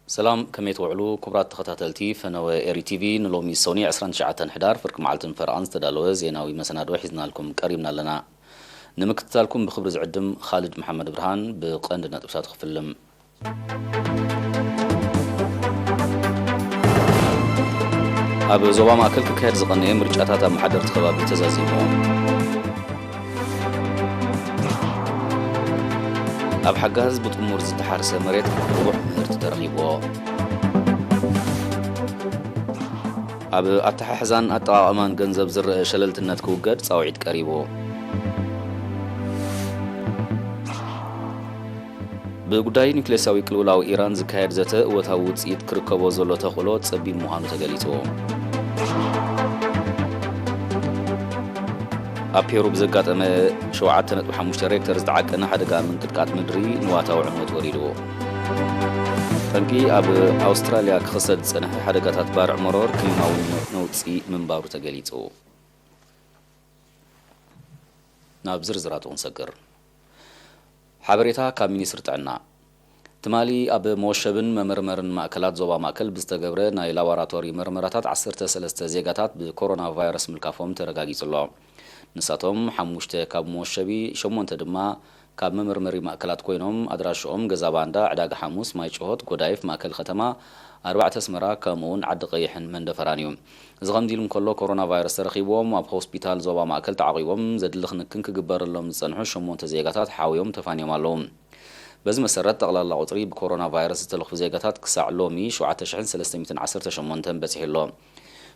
ሰላም፣ ከመይ ትውዕሉ ክቡራት ተኸታተልቲ ፈነወ ኤሪ ቲቪ? ንሎሚ ሰኑይ ዕስራን ትሽዓተን ሕዳር ፍርቂ መዓልትን ፈረቓን ዝተዳለወ ዜናዊ መሰናድኦ ሒዝናልኩም ቀሪብና ኣለና። ንምክትታልኩም ብኽብሪ ዝዕድም ኻልድ መሓመድ ብርሃን። ብቐንዲ ነጥብታት ክፍልም። ኣብ ዞባ ማእከል ክካየድ ዝቐነየ ምርጫታት ኣመሓደርቲ ከባቢ ተዛዚሙ። ኣብ ሓጋዝ ብጥሙር ዝተሓርሰ መሬት ርቡሕ ምህርቲ ተረኺብዎ። ኣብ ኣተሓሕዛን ኣጠቓቕማን ገንዘብ ዝረአ ሸለልትነት ክውገድ ጻውዒት ቀሪቡ። ብጉዳይ ኒውክሌሳዊ ቅልውላው ኢራን ዝካየድ ዘተ እወታዊ ውጽኢት ክርከቦ ዘሎ ተኽእሎ ጸቢብ ምዃኑ ተገሊጹ። ኣብ ፔሩ ብዘጋጠመ ሸውዓተ ነጥቢ ሓሙሽተ ሬክተር ዝተዓቀነ ሓደጋ ምንቅጥቃጥ ምድሪ ንዋታዊ ዕንወት ወሪዱ። ጠንቂ ኣብ ኣውስትራልያ ክኽሰት ዝጸንሐ ሓደጋታት ባርዕ መሮር ክሊማዊ ነውጺ ምንባሩ ተገሊጹ። ናብ ዝርዝራቱ ክንሰግር። ሓበሬታ ካብ ሚኒስትሪ ጥዕና። ትማሊ ኣብ መወሸብን መመርመርን ማእከላት ዞባ ማእከል ብዝተገብረ ናይ ላቦራቶሪ መርመራታት ዓሰርተ ሰለስተ ዜጋታት ብኮሮና ቫይረስ ምልካፎም ተረጋጊጹ ኣሎ። ንሳቶም ሓሙሽተ ካብ መወሸቢ፣ ሸሞንተ ድማ ካብ መመርመሪ ማእከላት ኮይኖም ኣድራሽኦም ገዛ ባንዳ፣ ዕዳጋ ሓሙስ፣ ማይ ጭሆት፣ ጎዳይፍ፣ ማእከል ከተማ፣ ኣርባዕተ ኣስመራ፣ ከምኡ'ውን ዓዲ ቀይሕን መንደፈራን እዩ። እዚ ከምዚ ኢሉ እንከሎ፣ ኮሮና ቫይረስ ተረኺብዎም ኣብ ሆስፒታል ዞባ ማእከል ተዓቒቦም ዘድሊ ክንክን ክግበረሎም ዝጸንሑ ሸሞንተ ዜጋታት ሓውዮም ተፋንዮም ኣለዉ። በዚ መሰረት፣ ጠቕላላ ቁጽሪ ብኮሮና ቫይረስ ዝተለኽፉ ዜጋታት ክሳዕ ሎሚ ሸውዓተ ሽሕን ሰለስተ ሚእትን ዓሰርተ ሸሞንተን በጺሑ ኣሎ።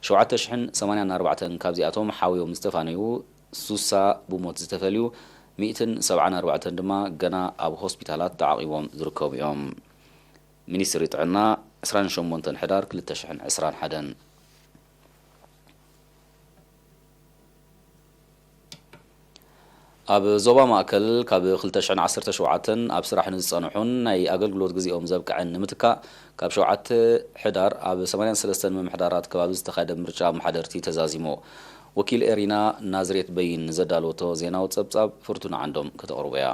ሸውዓተ ሽሕን ሰማንያን ኣርባዕተን ካብዚኣቶም ሓውዮም ዝተፋነዩ፣ ሱሳ ብሞት ዝተፈልዩ፣ ሚእትን ሰብዓን ኣርባዕተን ድማ ገና ኣብ ሆስፒታላት ተዓቒቦም ዝርከቡ እዮም። ሚኒስትሪ ጥዕና፣ ዕስራን ሸሞንተን ሕዳር ክልተ ሽሕን ዕስራን ሓደን። ኣብ ዞባ ማእከል ካብ ክልተ ሽሕን ዓሰርተ ሸውዓተን ኣብ ስራሕ ንዝጸንሑን ናይ ኣገልግሎት ግዜኦም ዘብቅዐን ንምትካእ፣ ካብ ሸውዓተ ሕዳር ኣብ ሰማንያን ሰለስተን ምምሕዳራት ከባቢ ዝተኻየደ ምርጫ ኣመሓደርቲ ተዛዚሙ። ወኪል ኤሪና ናዝሬት በይን ንዘዳለወቶ ዜናዊ ጸብጻብ ፍርቱና ዓንዶም ከተቕርቦ እያ።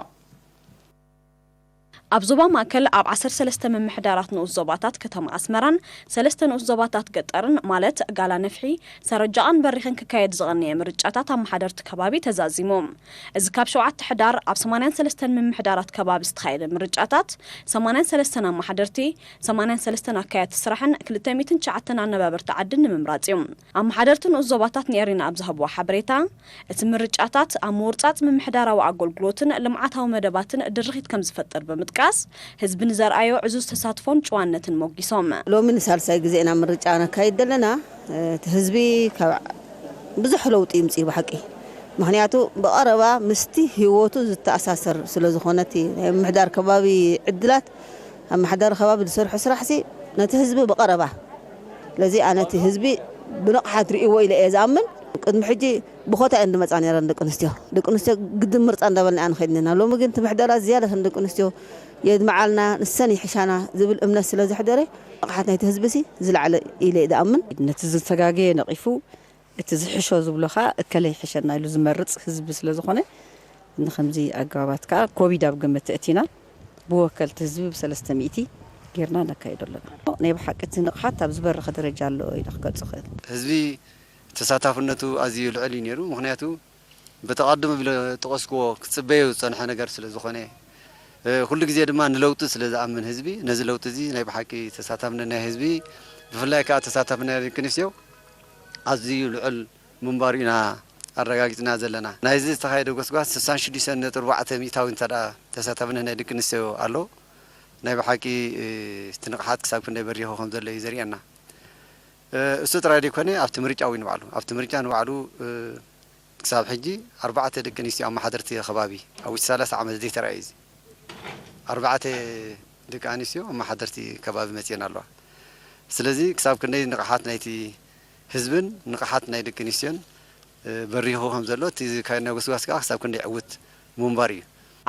ኣብ ዞባ ማእከል ኣብ ዓሰርተ ሰለስተ ምምሕዳራት ንኡስ ዞባታት ከተማ ኣስመራን ሰለስተ ንኡስ ዞባታት ገጠርን፣ ማለት ጋላ ነፍሒ፣ ሰረጃቓን በሪኽን ክካየድ ዝቐነየ ምርጫታት ኣመሓደርቲ ከባቢ ተዛዚሙ። እዚ ካብ ሸውዓተ ሕዳር ኣብ ሰማንያን ሰለስተን ምምሕዳራት ከባቢ ዝተኻየደ ምርጫታት፣ ሰማንያን ሰለስተን ኣመሓደርቲ፣ ሰማንያን ሰለስተን ኣካየድቲ ስራሕን ክልተ ሚእትን ትሽዓተን ኣነባበርቲ ዓድን ንምምራጽ እዩ። ኣመሓደርቲ ንኡስ ዞባታት ንኤሪና ኣብ ዝሃብዎ ሓበሬታ፣ እቲ ምርጫታት ኣብ ምውርጻጽ ምምሕዳራዊ ኣገልግሎትን ልምዓታዊ መደባትን ድርኺት ከም ዝፈጥር ብምጥቃስ፣ ህዝቢ ንዘርኣዮ ዕዙዝ ተሳትፎን ጭዋነትን ሞጊሶም። ሎሚ ንሳልሳይ ግዜ ኢና ምርጫ ነካይድ ዘለና። እቲ ህዝቢ ካብ ብዙሕ ለውጢ ይምጽእ ብሓቂ። ምኽንያቱ ብቐረባ ምስቲ ህይወቱ ዝተኣሳሰር ስለ ዝኾነ፣ እቲ ናይ ምምሕዳር ከባቢ ዕድላት፣ ኣብ ምምሕዳር ከባቢ ዝሰርሑ ስራሕሲ ነቲ ህዝቢ ብቐረባ። ስለዚ ኣነ እቲ ህዝቢ ብንቕሓት ርእይዎ ኢለ እየ ዝኣምን። ቅድሚ ሕጂ ብኾታ እየን ዝመጻ ነይረን ደቂ ኣንስትዮ። ደቂ ኣንስትዮ ግድን ምርጻ እንዳበልና ኢና ንኸይድ ነና። ሎሚ ግን እቲ ምሕደራ ዝያዳ እተን ደቂ ኣንስትዮ የድምዓልና፣ ንሰን ይሕሻና ዝብል እምነት ስለ ዘሕደረ፣ ንቕሓት ናይቲ ህዝቢሲ ዝለዓለ ኢለ እየ ዝኣምን። ነቲ ዝተጋገየ ነቒፉ፣ እቲ ዝሕሾ ዝብሎ ኸኣ እከለ ይሕሸና ኢሉ ዝመርጽ ህዝቢ ስለ ዝኾነ፣ ንኸምዚ ኣገባባት ከኣ ኮቪድ ኣብ ግምት ኣእቲና፣ ብወከልቲ ህዝቢ ብሰለስተ ሚእቲ ጌርና ነካይዶ ኣለና። ናይ ብሓቂ እቲ ንቕሓት ኣብ ዝበረኸ ደረጃ ኣሎ ኢለ ክገልጾ እኽእል። ህዝቢ ተሳታፍነቱ ኣዝዩ ልዑል እዩ ነይሩ። ምኽንያቱ፣ በቲ ቀደም ኢለ ዝጠቐስክዎ ክጽበዮ ዝጸንሐ ነገር ስለ ዝኾነ፣ እ፣ ኩሉ ግዜ ድማ ንለውጢ ስለ ዝኣምን ህዝቢ፣ ነዚ ለውጢ እዚ ናይ ብሓቂ ተሳታፍነት ናይ ህዝቢ፣ ብፍላይ ከኣ ተሳታፍነት ናይ ደቂ ኣንስትዮ ኣዝዩ ልዑል ምንባሩ ኢና ኣረጋጊጽና ዘለና። ናይዚ ዝተኻየደ ጎስጓስ ስሳን ሽዱሽተን ነጥቢ ኣርባዕተ ሚእታዊ እንተ ደኣ ተሳታፍነት ናይ ደቂ ኣንስትዮ ኣሎ፣ ናይ ብሓቂ፣ እ፣ እቲ ንቕሓት ክሳብ ክንደይ በሪኹ ከም ዘሎ እዩ ዘርእየና። እ፣ እሱ ጥራይ ዘይኮነ፣ ኣብቲ ምርጫ እውን ንባዕሉ፣ ኣብቲ ምርጫ ንባዕሉ፣ እ፣ ክሳብ ሕጂ ኣርባዕተ ደቂ ኣንስትዮ ኣመሓደርቲ ከባቢ፣ ኣብ ውሽጢ ሰላሳ ዓመት ዘይተራእየ እዚ። ኣርባዕተ ደቂ ኣንስትዮ ኣመሓደርቲ ከባቢ መጺኤን ኣለዋ። ስለዚ ክሳብ ክንደይ ንቕሓት ናይቲ ህዝብን ንቕሓት ናይ ደቂ ኣንስትዮን፣ እ፣ በሪኹ ከም ዘሎ፣ እቲ ዝካየድ ናይ ጎስጓስ ከኣ ክሳብ ክንደይ ዕዉት ምንባር እዩ።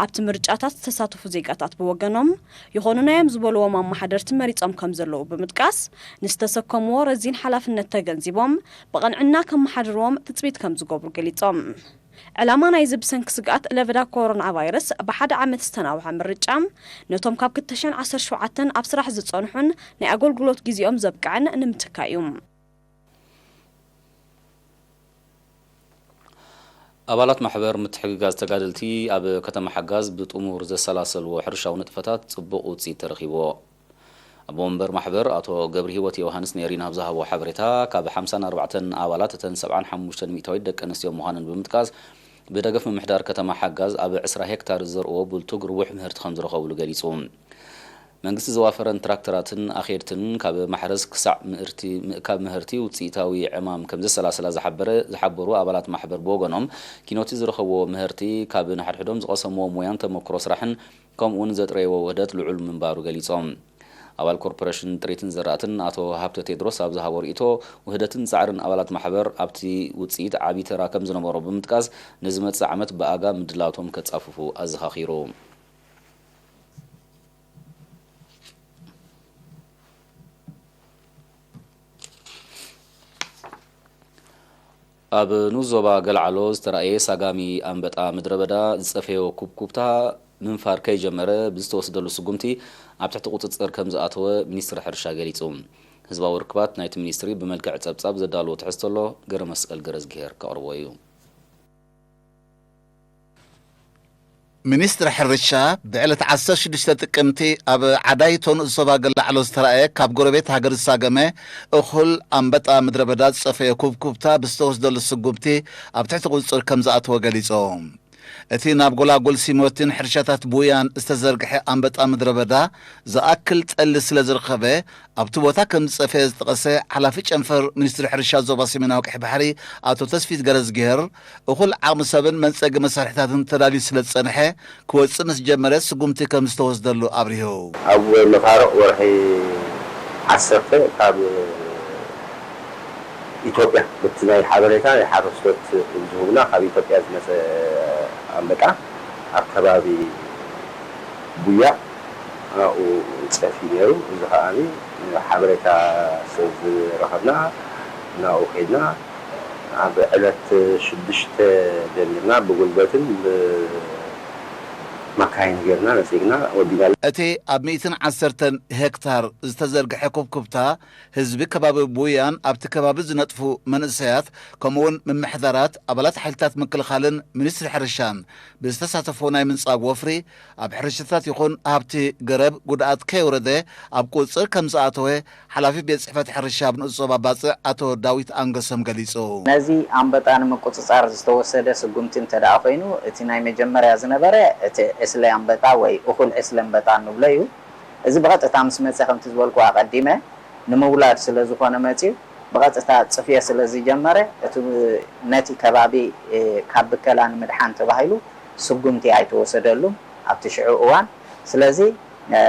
ኣብቲ ምርጫታት ዝተሳተፉ ዜጋታት ብወገኖም፣ ይኾኑና እዮም ዝበልዎም ኣመሓደርቲ መሪጾም ከም ዘለዉ ብምጥቃስ፣ ንዝተሰከምዎ ረዚን ሓላፍነት ተገንዚቦም፣ ብቐንዕና ከመሓድርዎም ትጽቢት ከም ዝገብሩ ገሊጾም። ዕላማ ናይዚ ብሰንኪ ስግኣት ለበዳ ኮሮና ቫይረስ ብሓደ ዓመት ዝተናውሐ ምርጫ፣ ነቶም ካብ ክልተ ሽሕን ዓሰርተ ሸውዓተን ኣብ ስራሕ ዝጸንሑን ናይ ኣገልግሎት ግዜኦም ዘብቅዐን ንምትካእ እዩ። ኣባላት ማሕበር ምትሕግጋዝ ተጋደልቲ ኣብ ከተማ ሓጋዝ ብጥሙር ዘሰላሰልዎ ሕርሻዊ ንጥፈታት ጽቡቕ ውጽኢት ተረኺብዎ። ኣቦ መንበር ማሕበር ኣቶ ገብረ ህይወት ዮሃንስ ንኤሪና ኣብ ዝሃቦ ሓበሬታ፣ ካብ ሓምሳን ኣርባዕተን ኣባላት እተን ሰብዓን ሓሙሽተን ሚእታዊት ደቂ ኣንስትዮ ምዃነን ብምጥቃስ፣ ብደገፍ ምምሕዳር ከተማ ሓጋዝ ኣብ ዕስራ ሄክታር ዝዘርእዎ ብልቱግ ርቡሕ ምህርቲ ከም ዝረኸብሉ ገሊጹ። መንግስቲ ዘዋፈረን ትራክተራትን ኣኼድትን ካብ ማሕረስ ክሳዕ ምእርቲ ምእካብ ምህርቲ ውፅኢታዊ ዕማም ከም ዘሰላሰላ ዝሓበረ ዝሓበሩ ኣባላት ማሕበር ብወገኖም፣ ኪኖቲ ዝረኸብዎ ምህርቲ ካብ ንሓድሕዶም ዝቐሰምዎ ሞያን ተመክሮ ስራሕን ከምኡ እውን ዘጥረይዎ ውህደት ልዑል ምንባሩ ገሊጾም። ኣባል ኮርፖሬሽን ጥሪትን ዘራእትን ኣቶ ሃብተ ቴድሮስ ኣብ ዝሃቦ ርእይቶ፣ ውህደትን ጻዕርን ኣባላት ማሕበር ኣብቲ ውጽኢት ዓቢ ተራ ከም ዝነበሮ ብምጥቃስ፣ ንዝመጽእ ዓመት ብኣጋ ምድላቶም ከጻፍፉ ኣዘኻኺሩ። ኣብ ንኡስ ዞባ ገልዓሎ ዝተራእየ ሳጋሚ ኣንበጣ ምድረ በዳ ዝጸፈዮ ኩብኩብታ ምንፋር ከይጀመረ ብዝተወስደሉ ስጉምቲ ኣብ ትሕቲ ቁጽጽር ከም ዝኣተወ ሚኒስትሪ ሕርሻ ገሊጹ። ህዝባዊ ርክባት ናይቲ ሚኒስትሪ ብመልክዕ ጸብጻብ ዘዳለዎ ትሕዝቶ ኣሎ፣ ገረመስቀል ገረዝግሄር ከቕርቦ እዩ። ሚኒስትሪ ሕርሻ ብዕለት ዓሰርተ ሽዱሽተ ጥቅምቲ ኣብ ዓዳይቶ ንኡስ ዞባ ገላዕሎ ዝተራእየ ካብ ጎረቤት ሃገር ዝሳገመ እኹል ኣንበጣ ምድረ በዳ ዝጸፈየ ኩብኩብታ ብዝተወስደሉ ስጉምቲ ኣብ ትሕቲ ቁጽጽር ከም ዝኣተወ ገሊጹ። እቲ ናብ ጎላጉል ሲሞቲን ሕርሻታት ቡያን ዝተዘርግሐ ኣንበጣ ምድረ በዳ ዝኣክል ጠሊ ስለ ዝረኸበ ኣብቲ ቦታ ከም ዝጸፈየ ዝጠቐሰ ሓላፊ ጨንፈር ሚኒስትሪ ሕርሻ ዞባ ሰሜናዊ ቀይሕ ባሕሪ ኣቶ ተስፊት ገረዝግሄር፣ እኹል ዓቕሚ ሰብን መንጸጊ መሳርሒታትን ተዳልዩ ስለ ዝጸንሐ፣ ክወጽእ ምስ ጀመረ ስጉምቲ ከም ዝተወስደሉ ኣብሪሁ። ኣብ መፋርቕ ወርሒ ዓሰርተ ካብ ኢትዮጵያ፣ በቲ ናይ ሓበሬታ ናይ ሓረስቶት ዝህቡና ካብ ኢትዮጵያ ዝመጸ ኣንበጣ ኣብ ከባቢ ቡያ ኣብኡ ጸፊ ነይሩ። እዚ ከኣ ሓበሬታ ስለ ዝረኸብና ናብኡ ከይድና። ኣብ ዕለት ሽዱሽተ ጀሚርና ብጉልበትን ብመካይን ጌርና ነጺግና ወዲና። እቲ ኣብ ሚእትን ዓሰርተን ሄክታር ዝተዘርግሐ ኩብኩብታ፣ ህዝቢ ከባቢ ቡያን ኣብቲ ከባቢ ዝነጥፉ መንእሰያት፣ ከምኡውን ምምሕዳራት፣ ኣባላት ሓይልታት ምክልኻልን ሚኒስትሪ ሕርሻን ብዝተሳተፎ ናይ ምንጻግ ወፍሪ፣ ኣብ ሕርሻታት ይኹን ሃብቲ ገረብ ጉድኣት ከየውረደ ኣብ ቁጽጽር ከም ዝኣተወ ሓላፊ ቤት ጽሕፈት ሕርሻ ኣብ ንኡስ ዞባ ባጽዕ ኣቶ ዳዊት ኣንገሶም ገሊጹ። ነዚ ኣንበጣ ንምቁጽጻር ዝተወሰደ ስጉምቲ እንተ ደኣ ኮይኑ፣ እቲ ናይ መጀመርያ ዝነበረ እቲ ዕስለ ኣንበጣ ወይ እኹል ዕስለ ኣንበጣ ንብሎ እዩ። እዚ ብቐጥታ ምስ መጸ፣ ከምቲ ዝበልኩ ኣቐዲመ፣ ንምውላድ ስለ ዝኾነ መጺኡ፣ ብቐጥታ ጽፍዮ ስለ ዝጀመረ፣ እቲ፣ ነቲ ከባቢ፣ እ፣ ካብ ብከላ ንምድሓን ተባሂሉ ስጉምቲ ኣይተወሰደሉን ኣብቲ ሽዑ እዋን። ስለዚ፣ እ፣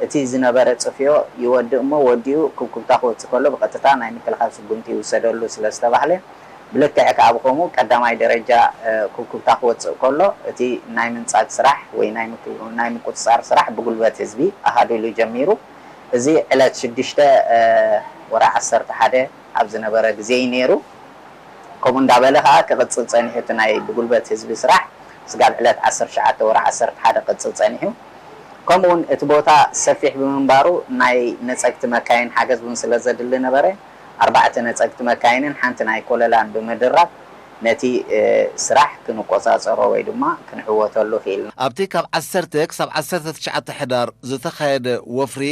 እቲ ዝነበረ ጽፍዮ ይወድእ እሞ፣ ወዲኡ ኩብኩብታ ክወጽእ ከሎ ብቐጥታ ናይ ምክልኻል ስጉምቲ ይውሰደሉ ስለ ዝተባህለ፣ ብልክዕ ከኣ ብኸምኡ ቀዳማይ ደረጃ፣ እ፣ ኩብኩብታ ክወጽእ ከሎ፣ እቲ ናይ ምንጻግ ስራሕ ወይ ናይ ምክ-፣ ናይ ምቁጽጻር ስራሕ ብጉልበት ህዝቢ ኣሃዱሉ ጀሚሩ። እዚ ዕለት ሽዱሽተ፣ እ፣ ወርሒ ዓሰርተ ሓደ ኣብ ዝነበረ ግዜ እዩ ነይሩ። ከምኡ እንዳበለ ከኣ ክቕጽል ጸኒሑ፣ እቲ ናይ ብጉልበት ህዝቢ ስራሕ ስጋብ ዕለት ዓሰርተ ትሽዓተ ወርሒ ዓሰርተ ሓደ ክቕጽል ጸኒሑ። ከምኡውን እቲ ቦታ ሰፊሕ ብምንባሩ ናይ ነጸግቲ መካይን ሓገዝ እውን ስለ ዘድሊ ነበረ። ኣርባዕተ ነጸግቲ መካይንን ሓንቲ ናይ ኮለላን ብምድራብ ነቲ፣ እ፣ ስራሕ ክንቆጻጸሮ ወይ ድማ ክንዕወተሉ ክኢልና። ኣብቲ ካብ ዓሰርተ ክሳብ ዓሰርተ ትሽዓተ ሕዳር ዝተኻየደ ወፍሪ፣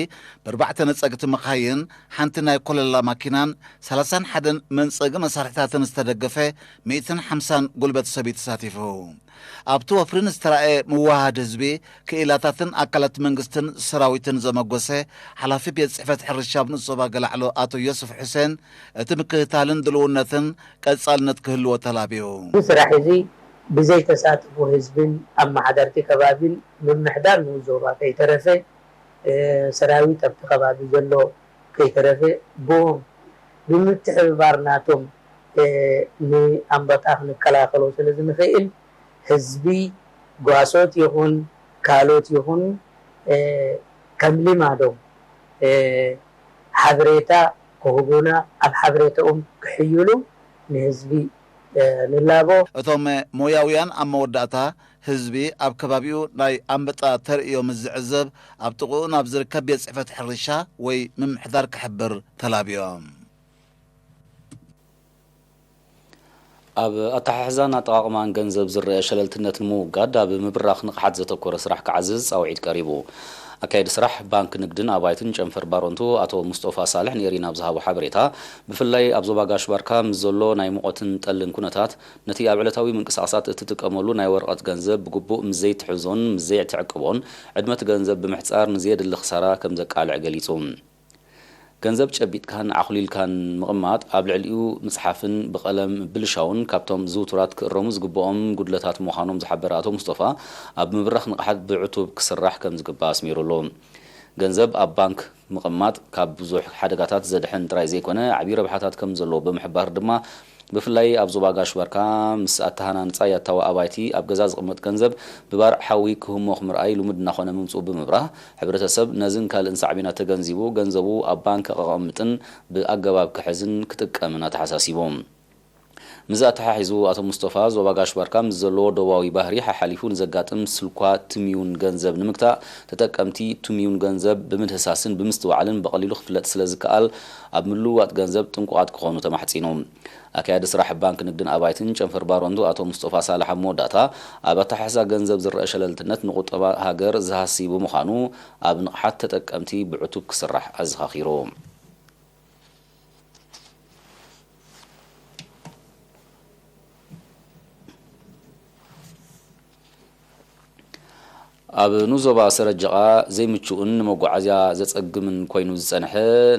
ብኣርባዕተ ነጸግቲ መካይን፣ ሓንቲ ናይ ኮለላ ማኪናን ሰላሳን ሓደን መንጸጊ መሳርሒታትን ዝተደገፈ ሚእትን ሓምሳን ጉልበት ሰብ እዩ ተሳቲፉ። ኣብቲ ወፍሪ ንዝተራእየ ምውህሃድ ህዝቢ፣ ክኢላታትን ኣካላት መንግስትን ሰራዊትን ዘመጎሰ ሓላፊ ቤት ጽሕፈት ሕርሻ ኣብ ንኡስ ዞባ ገላዕሎ ኣቶ ዮስፍ ሑሴን፣ እቲ ምክትታልን ድልውነትን ቀጻልነት ክህልዎ ተላብዩ። እዚ ስራሕ እዚ ብዘይ ተሳትፎ ህዝብን ኣመሓደርቲ ከባቢን ምምሕዳር ንኡስ ዞባ ከይተረፈ፣ እ፣ ሰራዊት ኣብቲ ከባቢ ዘሎ ከይተረፈ ብኦም ብምትሕብባር ናቶም፣ እ፣ ንኣንበጣ ክንከላኸሎ ስለ ዝንኽእል ህዝቢ ጓሶት ይኹን ካልኦት ይኹን፣ እ፣ ከም ልማዶም፣ እ፣ ሓበሬታ ክህቡና፣ ኣብ ሓበሬታኦም ክሕይሉ ንህዝቢ ንላቦ። እቶም ሞያውያን ኣብ መወዳእታ፣ ህዝቢ ኣብ ከባቢኡ ናይ ኣንበጣ ተርእዮ ምስ ዝዕዘብ፣ ኣብ ጥቕኡ ናብ ዝርከብ ቤት ጽሕፈት ሕርሻ ወይ ምምሕዳር ክሕብር ተላብዮም። ኣብ ኣተሓሕዛን ኣጠቓቕማን ገንዘብ ዝረአ ሸለልትነት ንምውጋድ ኣብ ምብራኽ ንቕሓት ዘተኮረ ስራሕ ክዓዝዝ ጻውዒት ቀሪቡ። ኣካየዲ ስራሕ ባንክ ንግድን ኣባይትን ጨንፈር ባሮንቱ ኣቶ ሙስጦፋ ሳልሕ ንኤሪና ኣብ ዝሃቦ ሓበሬታ፣ ብፍላይ ኣብ ዞባ ጋሽ ባርካ ምስ ዘሎ ናይ ሙቐትን ጠልን ኩነታት፣ ነቲ ኣብ ዕለታዊ ምንቅስቓሳት እትጥቀመሉ ናይ ወረቐት ገንዘብ ብግቡእ ምስ ዘይትሕዞን ምስ ዘይትዕቅቦን፣ ዕድመ እቲ ገንዘብ ብምሕጻር ንዘየድሊ ክሳራ ከም ዘቃልዕ ገሊጹ። ገንዘብ ጨቢጥካን ኣኹሊልካን ምቕማጥ፣ ኣብ ልዕሊኡ ምጽሓፍን ብቐለም ምብልሻውን ካብቶም ዝውቱራት ክእረሙ ዝግብኦም ጉድለታት ምዃኖም ዝሓበረ ኣቶ ሙስጦፋ፣ ኣብ ምብራኽ ንቕሓት ብዕቱብ ክስራሕ ከም ዝግባእ ኣስሚሩሉ። ገንዘብ ኣብ ባንክ ምቕማጥ ካብ ብዙሕ ሓደጋታት ዘድሕን ጥራይ ዘይኮነ፣ ዓብዪ ረብሓታት ከም ዘለዎ ብምሕባር ድማ፣ ብፍላይ ኣብ ዞባ ጋሽ ባርካ ምስ ኣተሃናንጻ ያታዊ ኣባይቲ ኣብ ገዛ ዝቕመጥ ገንዘብ ብባርዕ ሓዊ ክህሞኽ ምርኣይ ልሙድ እናኾነ ምምጽኡ ብምብራህ፣ ሕብረተሰብ ነዝን ካልእን ሳዕቤናት ተገንዚቡ ገንዘቡ ኣብ ባንክ ከቐምጥን ብኣገባብ ክሕዝን ክጥቀምን ኣተሓሳሲቡ። ምስዚ ኣተሓሒዙ ኣቶ ሙስጠፋ ዞባ ጋሽ ባርካ ምስ ዘለዎ ዶባዊ ባህሪ ሓሓሊፉ ንዘጋጥም ስልኳ ትምዩን ገንዘብ ንምግታእ ተጠቀምቲ ትምዩን ገንዘብ ብምድህሳስን ብምስትውዓልን ብቐሊሉ ክፍለጥ ስለዝከኣል ኣብ ምልውዋጥ ገንዘብ ጥንቁቓት ክኾኑ ተማሕጺኑ። ኣካያዲ ስራሕ ባንክ ንግድን ኣባይትን ጨንፈር ባሮንቱ ኣቶ ሙስጠፋ ሳልሕ ኣብ መወዳእታ፣ ኣብ ኣተሓሕዛ ገንዘብ ዝረአ ሸለልትነት ንቁጠባ ሃገር ዝሃሲ ብምዃኑ ኣብ ንቕሓት ተጠቀምቲ ብዕቱብ ክስራሕ ኣዘኻኺሩ። ኣብ ንኡስ ዞባ ሰረጀቓ ዘይምቹእን ንመጓዓዝያ ዘጸግምን ኮይኑ ዝጸንሐ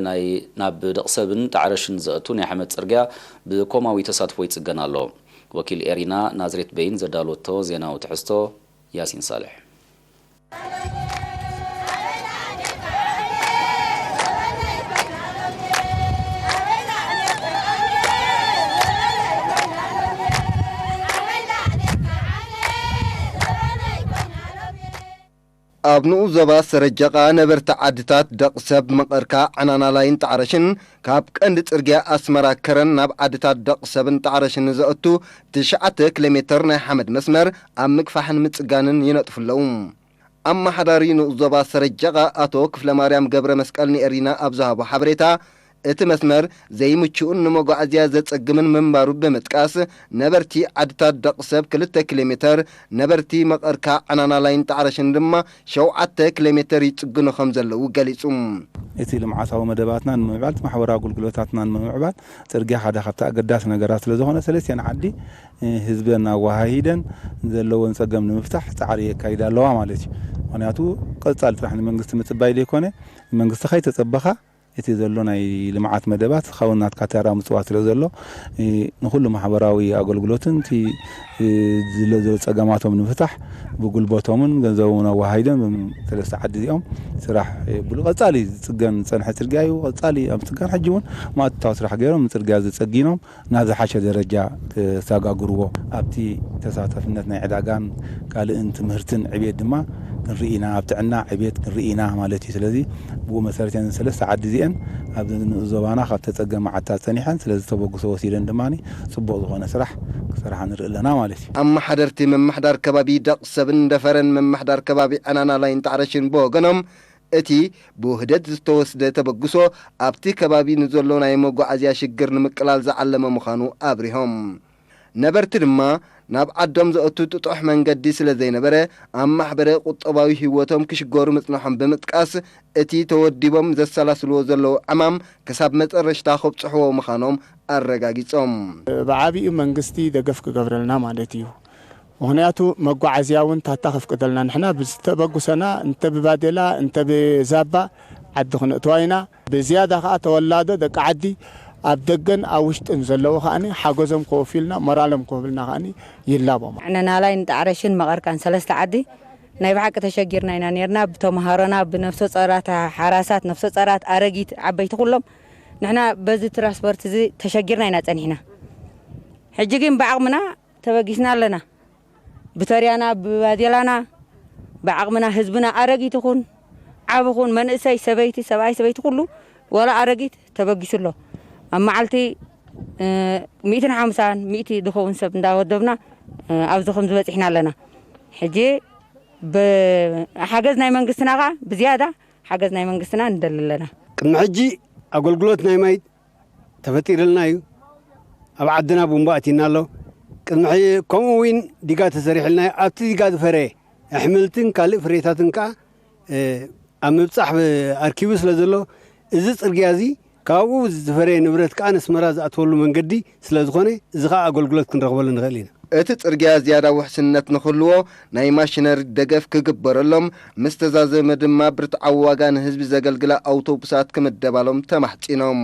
ናይ ናብ ደቕሰብን ጣዕረሽን ዘእቱ ናይ ሓመድ ጽርግያ ብኮማዊ ተሳትፎ ይጽገን ኣሎ። ወኪል ኤሪና ናዝሬት በይን ዘዳለወቶ ዜናዊ ትሕዝቶ ያሲን ሳልሕ። ኣብ ንኡስ ዞባ ሰረጀቓ ነበርቲ ዓድታት ደቕሰብ፣ መቐርካ፣ ዕናናላይን ጣዕረሽን ካብ ቀንዲ ጽርግያ ኣስመራ ከረን ናብ ዓድታት ደቕሰብን ጣዕረሽን ዘእቱ ትሽዓተ ኪሎ ሜተር ናይ ሓመድ መስመር ኣብ ምግፋሕን ምጽጋንን ይነጥፉ ኣለዉ። ኣመሓዳሪ ንኡስ ዞባ ሰረጀቓ ኣቶ ክፍለማርያም ገብረ መስቀል ንኤሪና ኣብ ዝሃቦ ሓበሬታ፣ እቲ መስመር ዘይምቹእን ንመጓዓዝያ ዘጸግምን ምንባሩ ብምጥቃስ፣ ነበርቲ ዓድታት ደቕሰብ ክልተ ኪሎ ሜተር፣ ነበርቲ መቐርካ፣ ዕናናላይን ጣዕረሽን ድማ ሸውዓተ ኪሎ ሜተር ይጽግኑ ከም ዘለዉ ገሊጹ። እቲ ልምዓታዊ መደባትና ንምምዕባል፣ እቲ ማሕበራዊ ኣገልግሎታትና ንምምዕባል፣ ጽርግያ ሓደ ካብቲ ኣገዳሲ ነገራት ስለ ዝኾነ፣ ሰለስቲኣን ዓዲ፣ እ፣ ህዝበን ኣወሃሂደን ዘለወን ጸገም ንምፍታሕ ጻዕሪ የካይዳ ኣለዋ ማለት እዩ። ምኽንያቱ ቀጻሊ ጥራሕ ንመንግስቲ ምጽባይ ዘይኮነ፣ ንመንግስቲ ከይተጸበኻ፣ እቲ ዘሎ ናይ ልምዓት መደባት ካብኡ ናትካ ተራ ምጽዋት ስለ ዘሎ፣ እ፣ ንኹሉ ማሕበራዊ ኣገልግሎትን እቲ፣ እ፣ ዝሎ ዘሎ ጸገማቶም ንምፍታሕ ብጉልበቶምን ገንዘቦምን ኣወሃሂዶም እዞም ሰለስተ ዓዲ እዚኦም ስራሕ የብሉ። ቀጻሊ ዝጽገን ዝጸንሐ ጽርግያ እዩ። ቀጻሊ ኣብ ምጽጋን ሕጂ እውን ማእቶታዊ ስራሕ ገይሮም ንጽርግያ እዚ ጸጊኖም ናብ ዝሓሸ ደረጃ ክሰጋግርዎ፣ ኣብቲ ተሳታፍነት ናይ ዕዳጋን ካልእን ትምህርትን ዕብየት ድማ ክንርኢ ኢና፣ ኣብ ጥዕና ዕብየት ክንርኢ ኢና ማለት እዩ። ስለዚ ብኡ መሰረት እየን ሰለስተ ዓዲ እዚአን ኣብዚ ንኡስ ዞባና ካብ ተጸገማ ዓድታት ጸኒሐን፣ ስለዚ ተበግሶ ወሲደን ድማ ጽቡቕ ዝኾነ ስራሕ ክሰርሓ ንርኢ ኣለና ማለት እዩ። ኣመሓደርቲ ምምሕዳር ከባቢ ደቕ ሰብን ደፈረን ምምሕዳር ከባቢ ዕናናላይን ጣዕረሽን ብወገኖም፣ እቲ ብውህደት ዝተወስደ ተበግሶ ኣብቲ ከባቢ ንዘሎ ናይ መጓዓዝያ ሽግር ንምቅላል ዝዓለመ ምዃኑ ኣብሪሆም። ነበርቲ ድማ ናብ ዓዶም ዘእቱ ጥጡሕ መንገዲ ስለ ዘይነበረ ኣብ ማሕበረ ቁጠባዊ ህይወቶም ክሽገሩ ምጽንሖም ብምጥቃስ፣ እቲ ተወዲቦም ዘሰላስልዎ ዘለዉ ዕማም ክሳብ መጠረሽታ ከብጽሕዎ ምዃኖም ኣረጋጊጾም። ብዓቢኡ መንግስቲ ደገፍ ክገብረልና ማለት እዩ። ምኽንያቱ መጓዓዝያ እውን ታታ ከፍቅደልና፣ ንሕና ብዝተበግሶና እንተ ብባዴላ እንተ ብዛባ ዓዲ ክነእትዋ ኢና። ብዝያዳ ከኣ ተወላዶ ደቂ ዓዲ ኣብ ደገን ኣብ ውሽጥን ዘለዉ ከኣ ሓገዞም ከወፍዩልና፣ ሞራሎም ክህቡልና ከኣ ይላቦም። ዕነናላይን ጣዕረሽን መቐርካን ሰለስተ ዓዲ ናይ ብሓቂ ተሸጊርና ኢና ነርና። ብተምሃሮና፣ ብነፍሰ ጾራት፣ ሓራሳት፣ ነፍሰ ጾራት፣ ኣረጊት፣ ዓበይቲ ኩሎም ንሕና በዚ ትራንስፖርት እዚ ተሸጊርና ኢና ጸኒሕና። ሕጂ ግን ብዓቕምና ተበጊስና ኣለና። ብተርያና፣ ብባዴላና፣ ብዓቕምና ህዝብና፣ ኣረጊት ይኹን ዓቢ ይኹን መንእሰይ፣ ሰበይቲ፣ ሰብኣይ፣ ሰበይቲ፣ ኩሉ፣ ዋላ ኣረጊት ተበጊሱ ኣሎ። ኣብ መዓልቲ ሚእትን ሓምሳን ሚእቲ ዝኸውን ሰብ እንዳወደብና ኣብዚ ከም ዝበፂሕና ኣለና። ሕጂ ብሓገዝ ናይ መንግስትና ከዓ ብዝያዳ ሓገዝ ናይ መንግስትና ንደሊ ኣለና። ቅድሚ ሕጂ ኣገልግሎት ናይ ማይ ተፈጢርልና እዩ። ኣብ ዓድና ቡምባ ኣቲና ኣሎ። ቅድሚ ሕጂ ከምኡ እውን ዲጋ ተሰሪሕልና እዩ። ኣብቲ ዲጋ ዝፈረየ ኣሕምልትን ካልእ ፍሬታትን ከዓ ኣብ ምብጻሕ ኣርኪቡ ስለ ዘሎ፣ እዚ ጽርግያ እዚ ካብኡ ዝፈረየ ንብረት ከኣ ነስመራ ዝኣትወሉ መንገዲ ስለ ዝኾነ፣ እዚ ከኣ ኣገልግሎት ክንረኽበሉ ንኽእል ኢና። እቲ ጽርግያ ዝያዳ ውሕስነት ንኽህልዎ ናይ ማሽነሪ ደገፍ ክግበረሎም፣ ምስ ተዛዘመ ድማ ብርትዓዊ ዋጋ ንህዝቢ ዘገልግላ ኣውቶቡሳት ክምደባሎም ተማሕጺኖም።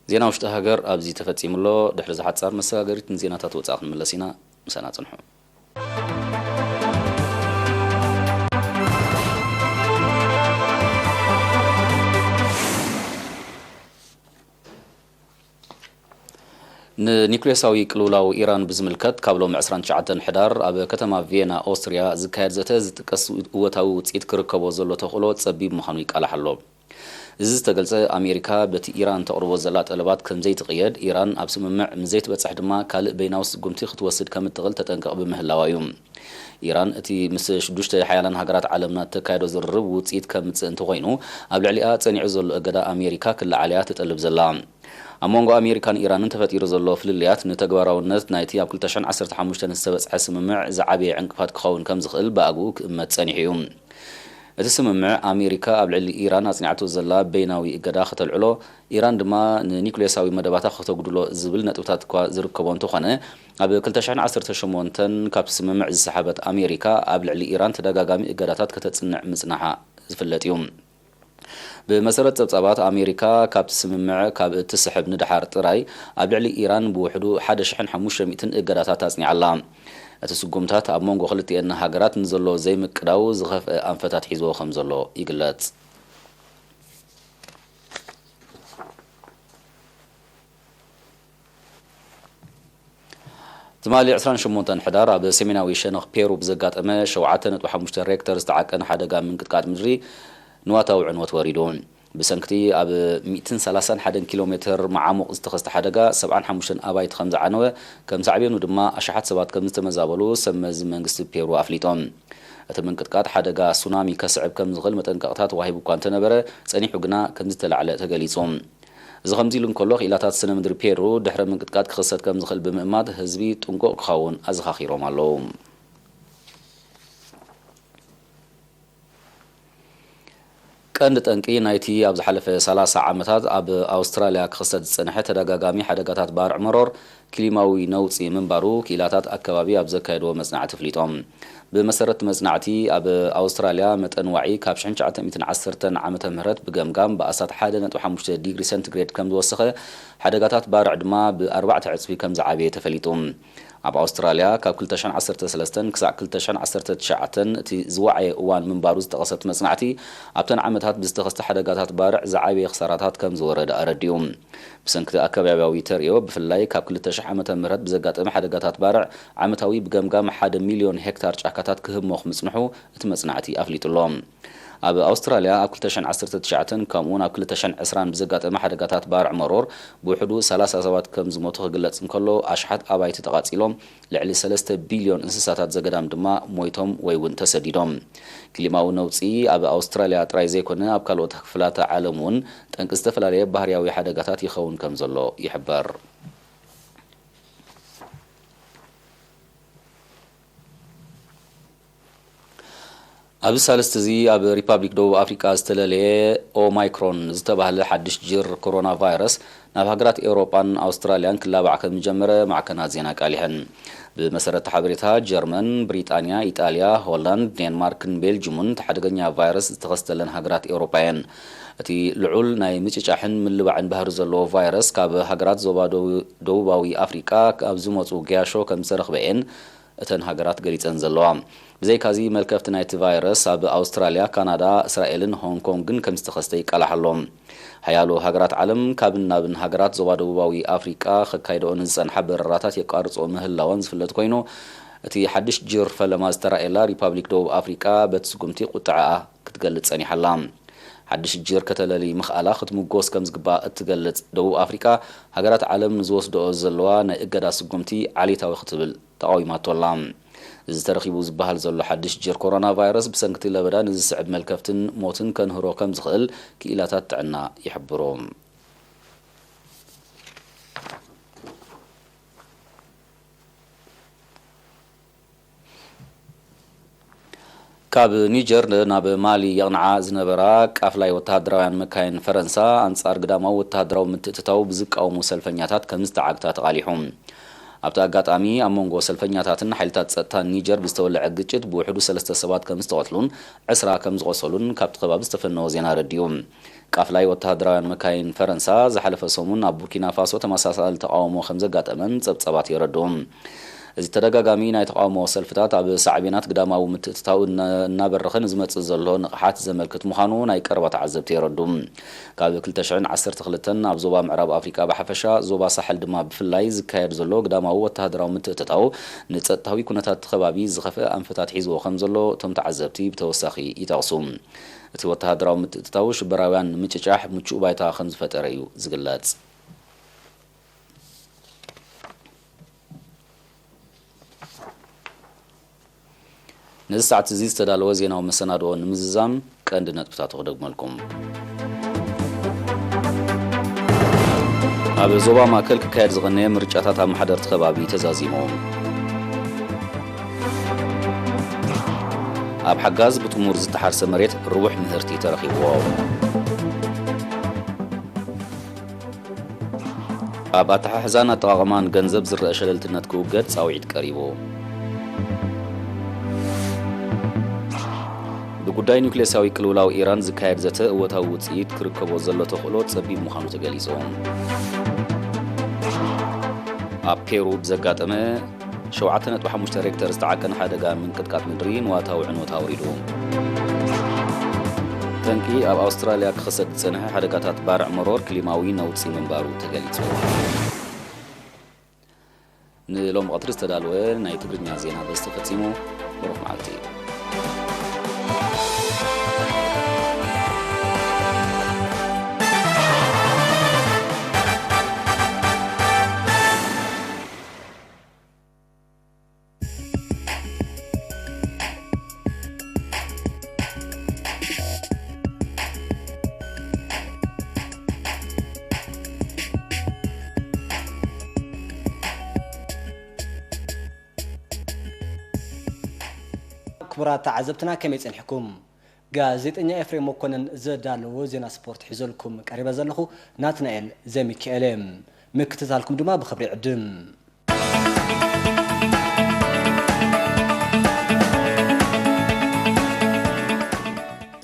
ዜና ውሽጢ ሃገር ኣብዚ ተፈጺሙ ኣሎ። ድሕሪ ዝሓጻር መሰጋገሪት ንዜናታት ወጻኢ ክንምለስ ኢና። ምሳና ጽንሑ። ንኒኩሌሳዊ ቅልውላው ኢራን ብዝምልከት፣ ካብ ሎሚ ዕስራን ትሽዓተን ሕዳር ኣብ ከተማ ቪየና ኦስትርያ ዝካየድ ዘተ ዝጥቀስ እወታዊ ውጽኢት ክርከቦ ዘሎ ተኽእሎ ጸቢብ ምዃኑ ይቃላሕ ኣሎ። እዚ ዝተገልጸ፣ ኣሜሪካ በቲ ኢራን ተቕርቦ ዘላ ጠለባት ከምዘይትቕየድ፣ ኢራን ኣብ ስምምዕ ምዘይትበጽሕ ድማ ካልእ በይናዊ ስጉምቲ ክትወስድ ከም እትኽእል ተጠንቅቕ ብምህላዋ እዩ። ኢራን እቲ ምስ ሽዱሽተ ሓያላን ሃገራት ዓለምና እተካየዶ ዝርርብ ውጽኢት ከምጽእ እንተኾይኑ፣ ኣብ ልዕሊኣ ጸኒዑ ዘሎ እገዳ ኣሜሪካ ክለዓል እያ ትጠልብ ዘላ። ኣብ መንጎ ኣሜሪካን ኢራንን ተፈጢሩ ዘሎ ፍልልያት፣ ንተግባራውነት ናይቲ ኣብ ክልተ ሽሕን ዓሰርተ ሓሙሽተን ዝተበጽሐ ስምምዕ ዝዓበየ ዕንቅፋት ክኸውን ከም ዝኽእል ብኣግኡ ክእመት ጸኒሑ እዩ። እቲ ስምምዕ፣ ኣሜሪካ ኣብ ልዕሊ ኢራን ኣጽኒዓቶ ዘላ በይናዊ እገዳ ከተልዕሎ፣ ኢራን ድማ ንኒኩሌሳዊ መደባታ ከተጉድሎ ዝብል ነጥብታት እኳ ዝርከቦ እንተኾነ፣ ኣብ ክልተ ሽሕን ዓሰርተ ሸሞንተን ካብቲ ስምምዕ ዝሰሓበት ኣሜሪካ፣ ኣብ ልዕሊ ኢራን ተደጋጋሚ እገዳታት ከተጽንዕ ምጽናሓ ዝፍለጥ እዩ። ብመሰረት ጸብጻባት፣ ኣሜሪካ ካብቲ ስምምዕ ካብ እትስሕብ ንደሓር ጥራይ፣ ኣብ ልዕሊ ኢራን ብውሕዱ ሓደ ሽሕን ሓሙሽተ ሚእትን እገዳታት ኣጽኒዓ ኣላ። እቲ ስጉምታት ኣብ መንጎ ክልቲኤን ሃገራት ንዘሎ ዘይምቅዳው ዝኸፍአ ኣንፈታት ሒዝዎ ከም ዘሎ ይግለጽ። ትማሊ ዕስራን ሸሞንተን ሕዳር ኣብ ሰሜናዊ ሸነኽ ፔሩ ብዘጋጠመ ሸውዓተ ነጥቢ ሓሙሽተ ሬክተር ዝተዓቀነ ሓደጋ ምንቅጥቃጥ ምድሪ ንዋታዊ ዕንወት ወሪዱ። ብሰንክቲ ኣብ ሚእትን ሰላሳን ሓደን ኪሎ ሜትር መዓሙቕ ዝተኸስተ ሓደጋ ሰብዓን ሓሙሽተን ኣባይቲ ከም ዝዓነወ፣ ከም ሳዕቤኑ ድማ ኣሽሓት ሰባት ከም ዝተመዛበሉ ሰብ መዚ መንግስቲ ፔሩ ኣፍሊጦም። እቲ ምንቅጥቃጥ ሓደጋ ሱናሚ ከስዕብ ከም ዝኽእል መጠንቀቕታ ተዋሂቡ እኳ እንተነበረ፣ ጸኒሑ ግና ከም ዝተላዕለ ተገሊጹ። እዚ ከምዚ ኢሉ እንከሎ፣ ክኢላታት ስነ ምድሪ ፔሩ ድሕረ ምንቅጥቃጥ ክኽሰት ከም ዝኽእል ብምእማት፣ ህዝቢ ጥንቁቕ ክኸውን ኣዘኻኺሮም ኣለዉ። ቀንዲ ጠንቂ ናይቲ ኣብ ዝሓለፈ ሰላሳ ዓመታት ኣብ ኣውስትራልያ ክኽሰት ዝጸንሐ ተደጋጋሚ ሓደጋታት ባርዕ መሮር ክሊማዊ ነውጺ ምንባሩ ክኢላታት ኣከባቢ ኣብ ዘካየድዎ መጽናዕቲ ኣፍሊጦም። ብመሰረት መጽናዕቲ፣ ኣብ ኣውስትራልያ መጠን ዋዒ ካብ ሽሕን ትሽዓተ ሚእትን ዓሰርተን ዓመተ ምህረት ብገምጋም ብኣስታት ሓደ ነጥቢ ሓሙሽተ ዲግሪ ሰንቲግሬድ ከም ዝወሰኸ፣ ሓደጋታት ባርዕ ድማ ብኣርባዕተ ዕጽፊ ከም ዝዓበየ ተፈሊጡ። ኣብ ኣውስትራልያ ካብ ክልተ ሽሕን ዓሰርተ ሰለስተን ክሳዕ ክልተ ሽሕን ዓሰርተ ትሽዓተን እቲ ዝወዓየ እዋን ምንባሩ ዝጠቐሰት መጽናዕቲ፣ ኣብተን ዓመታት ብዝተኸስተ ሓደጋታት ባርዕ ዝዓበየ ክሳራታት ከም ዝወረደ ኣረዲኡ። ብሰንኪ ኣከባብያዊ ተርእዮ፣ ብፍላይ ካብ ክልተ ሽሕ ዓመተ ምህረት ብዘጋጠመ ሓደጋታት ባርዕ፣ ዓመታዊ ብገምጋም ሓደ ሚልዮን ሄክታር ጫካታት ክህሞኽ ምጽንሑ እቲ መጽናዕቲ ኣፍሊጡ ኣሎ። ኣብ ኣውስትራልያ ኣብ ክልተ ሽሕን ዓሰርተ ትሽዓተን ከምኡውን ኣብ ክልተ ሽሕን ዕስራን ብዘጋጠመ ሓደጋታት ባርዕ መሮር ብውሕዱ ሰላሳ ሰባት ከም ዝሞቱ ክግለጽ እንከሎ፣ ኣሽሓት ኣባይቲ ተቓጺሎም፣ ልዕሊ ሰለስተ ቢልዮን እንስሳታት ዘገዳም ድማ ሞይቶም ወይ እውን ተሰዲዶም። ክሊማዊ ነውጺ ኣብ ኣውስትራልያ ጥራይ ዘይኮነ፣ ኣብ ካልኦት ክፍላተ ዓለም እውን ጠንቂ ዝተፈላለየ ባህርያዊ ሓደጋታት ይኸውን ከም ዘሎ ይሕበር። ኣብዚ ሳልስቲ እዚ ኣብ ሪፓብሊክ ደቡብ ኣፍሪቃ ዝተለለየ ኦማይክሮን ዝተባህለ ሓድሽ ጅር ኮሮና ቫይረስ ናብ ሃገራት ኤውሮጳን ኣውስትራልያን ክላባዕ ከም ዝጀመረ ማዕከናት ዜና ኣቃሊሐን። ብመሰረት ሓበሬታ፣ ጀርመን፣ ብሪጣንያ፣ ኢጣልያ፣ ሆላንድ፣ ዴንማርክን ቤልጅሙን እቲ ሓደገኛ ቫይረስ ዝተኸስተለን ሃገራት ኤውሮጳ እየን። እቲ ልዑል ናይ ምጭጫሕን ምልባዕን ባህሪ ዘለዎ ቫይረስ ካብ ሃገራት ዞባ ደቡ-፣ ደቡባዊ ኣፍሪቃ ካብ ዝመጹ ገያሾ ከም ዝተረኽበ እየን እተን ሃገራት ገሊጸን ዘለዋ። ብዘይካዚ፣ መልከፍቲ ናይቲ ቫይረስ ኣብ ኣውስትራልያ፣ ካናዳ፣ እስራኤልን ሆንግ ኮንግን ከም ዝተኸስተ ይቃላሕ ኣሎ። ሓያሎ ሃገራት ዓለም ካብን ናብን ሃገራት ዞባ ደቡባዊ ኣፍሪቃ ከካይደኦ ንዝጸንሓ በረራታት የቋርጾ ምህላወን ዝፍለጥ ኮይኑ፣ እቲ ሓድሽ ጅር ፈለማ ዝተራእየላ ሪፓብሊክ ደቡብ ኣፍሪቃ በቲ ስጉምቲ ቁጥዐኣ ክትገልጽ ጸኒሓ ኣላ። ሓድሽ ጅር ከተለሊ ምኽኣላ ክትምጎስ ከም ዝግባእ እትገልጽ ደቡብ ኣፍሪቃ፣ ሃገራት ዓለም ንዝወስድኦ ዘለዋ ናይ እገዳ ስጉምቲ ዓሌታዊ ክትብል ተቓዊማቶ ኣላ። እዚ ተረኺቡ ዝበሃል ዘሎ ሓድሽ ጅር ኮሮና ቫይረስ ብሰንክቲ ለበዳ ንዝስዕብ መልከፍትን ሞትን ከንህሮ ከም ዝኽእል ክኢላታት ጥዕና ይሕብሩ። ካብ ኒጀር ናብ ማሊ የቕንዓ ዝነበራ ቃፍላይ ወተሃደራውያን መካይን ፈረንሳ፣ ኣንጻር ግዳማዊ ወተሃደራዊ ምትእትታው ብዝቃወሙ ሰልፈኛታት ከም ዝተዓግታ ተቓሊሑ። ኣብቲ ኣጋጣሚ፣ ኣብ መንጎ ሰልፈኛታትን ሓይልታት ጸጥታን ኒጀር ብዝተወልዐ ግጭት ብውሕዱ ሰለስተ ሰባት ከም ዝተቐትሉን ዕስራ ከም ዝቖሰሉን ካብቲ ከባቢ ዝተፈነወ ዜና ኣረዲኡ። ቃፍላይ ወተሃደራውያን መካይን ፈረንሳ ዝሓለፈ ሰሙን ኣብ ቡርኪና ፋሶ ተመሳሳሊ ተቓውሞ ከም ዘጋጠመን ጸብጻባት የረድኡ። እዚ ተደጋጋሚ ናይ ተቓውሞ ሰልፍታት ኣብ ሳዕቤናት ግዳማዊ ምትእትታው እና-፣ እናበረኸ ንዝመጽእ ዘሎ ንቕሓት ዘመልክት ምዃኑ ናይ ቀረባ ተዓዘብቲ የረዱ። ካብ ክልተ ሽሕን ዓሰርተ ክልተን ኣብ ዞባ ምዕራብ ኣፍሪቃ ብሓፈሻ፣ ዞባ ሳሕል ድማ ብፍላይ ዝካየድ ዘሎ ግዳማዊ ወተሃደራዊ ምትእትታው ንጸጥታዊ ኩነታት እቲ ከባቢ ዝኸፍአ ኣንፈታት ሒዝዎ ከም ዘሎ እቶም ተዓዘብቲ ብተወሳኺ ይጠቕሱ። እቲ ወተሃደራዊ ምትእትታው ሽበራውያን ንምጭጫሕ ምቹእ ባይታ ከም ዝፈጠረ እዩ ዝግለጽ። ነዚ ሰዓት እዚ ዝተዳለወ ዜናዊ መሰናድኦ ንምዝዛም ቀንዲ ነጥብታቱ ክደግመልኩም። ኣብ ዞባ ማእከል ክካየድ ዝቐነየ ምርጫታት ኣመሓደርቲ ከባቢ ተዛዚሙ። ኣብ ሓጋዝ ብጥሙር ዝተሓርሰ መሬት ርቡሕ ምህርቲ ተረኺብዎ። ኣብ ኣተሓሕዛን ኣጠቓቕማን ገንዘብ ዝረአ ሸለልትነት ክውገድ ጻውዒት ቀሪቡ። ብጉዳይ ኒውክሌሳዊ ቅልውላው ኢራን ዝካየድ ዘተ እወታዊ ውጽኢት ክርከቦ ዘሎ ተኽእሎ ጸቢብ ምዃኑ ተገሊጹ። ኣብ ፔሩ ብዘጋጠመ ሸውዓተ ነጥቢ ሓሙሽተ ሬክተር ዝተዓቀነ ሓደጋ ምንቅጥቃጥ ምድሪ ንዋታዊ ዕንወት ኣውሪዱ። ጠንቂ ኣብ ኣውስትራልያ ክኽሰት ዝጸንሐ ሓደጋታት ባርዕ መሮር ክሊማዊ ነውጺ ምንባሩ ተገሊጹ። ንሎሚ ቀትሪ ዝተዳለወ ናይ ትግርኛ ዜና በዚ ተፈጺሙ። ብሩኽ መዓልቲ። ክቡራት ተዓዘብትና ከመይ ጸኒሕኩም? ጋዜጠኛ ኤፍሬም መኮነን ዘዳለዎ ዜና ስፖርት ሒዘልኩም ቀሪበ ዘለኹ ናትናኤል ዘሚካኤል እየ። ምክትታልኩም ድማ ብኽብሪ ይዕድም።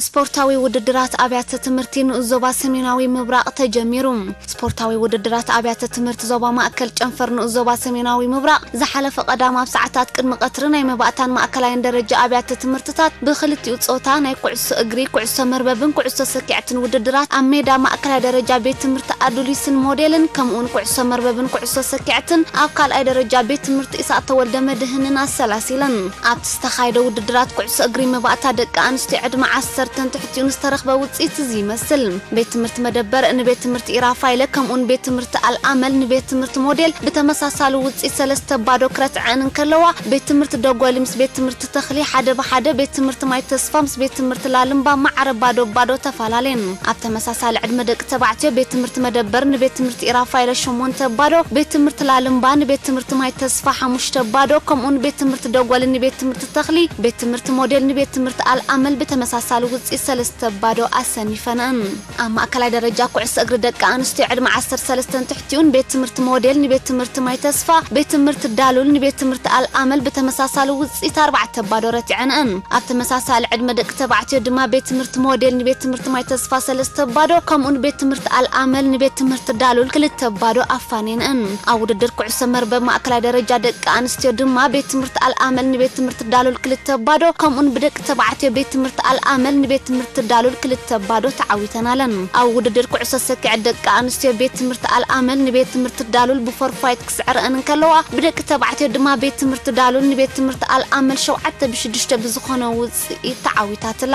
ስፖርታዊ ውድድራት ኣብያተ ትምህርቲ ንኡስ ዞባ ሰሜናዊ ምብራቕ ተጀሚሩ። ስፖርታዊ ውድድራት ኣብያተ ትምህርቲ ዞባ ማእከል ጨንፈር ንኡስ ዞባ ሰሜናዊ ምብራቕ ዝሓለፈ ቀዳም ኣብ ሰዓታት ቅድሚ ቀትሪ ናይ መባእታን ማእከላይን ደረጃ ኣብያተ ትምህርትታት ብክልቲኡ ጾታ ናይ ኩዕሶ እግሪ፣ ኩዕሶ መርበብን ኩዕሶ ሰኪዐትን ውድድራት ኣብ ሜዳ ማእከላይ ደረጃ ቤት ትምህርቲ ኣዱሊስን ሞዴልን ከምኡውን ኩዕሶ መርበብን ኩዕሶ ሰኪዐትን ኣብ ካልኣይ ደረጃ ቤት ትምህርቲ ኢሳቅ ተወልደ መድህንን ኣሰላሲለን። ኣብቲ ዝተኻየደ ውድድራት ኩዕሶ እግሪ መባእታ ደቂ ኣንስትዮ ዕድመ ዓሰርተን ትሕቲኡን ዝተረኽበ ውጽኢት እዚ ይመስል። ቤት ትምህርቲ መደበር ንቤት ትምህርቲ ኢራፋይለ ከምኡን ቤት ትምህርቲ ኣልኣመል ንቤት ትምህርቲ ሞዴል ብተመሳሳሊ ውጽኢት ሰለስተ ባዶ ክረትዐን እንከለዋ፣ ቤት ትምህርቲ ደጎሊ ምስ ቤት ትምህርቲ ተኽሊ ሓደ ብሓደ፣ ቤት ትምህርቲ ማይ ተስፋ ምስ ቤት ትምህርቲ ላልምባ ማዕረ ባዶ ባዶ ተፈላለየን። ኣብ ተመሳሳሊ ዕድመ ደቂ ተባዕትዮ ቤት ትምህርቲ መደበር ንቤት ትምህርቲ ኢራፋይለ ሸሞንተ ባዶ፣ ቤት ትምህርቲ ላልምባ ንቤት ትምህርቲ ማይ ተስፋ ሓሙሽተ ባዶ፣ ከምኡን ቤት ትምህርቲ ደጎሊ ንቤት ትምህርቲ ተኽሊ፣ ቤት ትምህርቲ ሞዴል ንቤት ትምህርቲ ኣልኣመል ብተመሳሳሊ ውጽኢት ሰለስተ ባዶ ኣሰኒፈንኣን። ኣብ ማእከላይ ደረጃ ኩዕሶ እግሪ ደቂ ኣንስትዮ ዕድመ ዓሰርተ ሰለስተ ትሕቲኡን ቤት ትምህርቲ ሞዴል ንቤት ትምህርቲ ማይ ተስፋ፣ ቤት ትምህርቲ ዳሉል ንቤት ትምህርቲ ኣልኣመል ብተመሳሳሊ ውጽኢት ኣርባዕተ ባዶ ረቲዐንኣን። ኣብ ተመሳሳሊ ዕድመ ደቂ ተባዕትዮ ድማ ቤት ትምህርቲ ሞዴል ንቤት ትምህርቲ ማይ ተስፋ ሰለስተ ባዶ፣ ከምኡን ቤት ትምህርቲ ኣልኣመል ንቤት ትምህርቲ ዳሉል ክልተ ባዶ ኣፋንየንኣን። ኣብ ውድድር ኩዕሶ መርበብ ማእከላይ ደረጃ ደቂ ኣንስትዮ ድማ ቤት ትምህርቲ ኣልኣመል ንቤት ትምህርቲ ዳሉል ክልተ ባዶ፣ ከምኡን ብደቂ ተባዕትዮ ቤት ትምህርቲ ኣልኣመል ንቤት ትምህርቲ ዳሉል ክልተ ባዶ ተዓዊተናለን። ኣብ ውድድር ኩዕሶ ሰኪዐት ደቂ ኣንስትዮ ቤት ትምህርቲ ኣልኣመል ንቤት ትምህርቲ ዳሉል ብፎርፋይት ክስዕረአን እንከለዋ፣ ብደቂ ተባዕትዮ ድማ ቤት ትምህርቲ ዳሉል ንቤት ትምህርቲ ኣልኣመል ሸውዓተ ብሽዱሽተ ብዝኾነ ውጽኢት ተዓዊታትላ።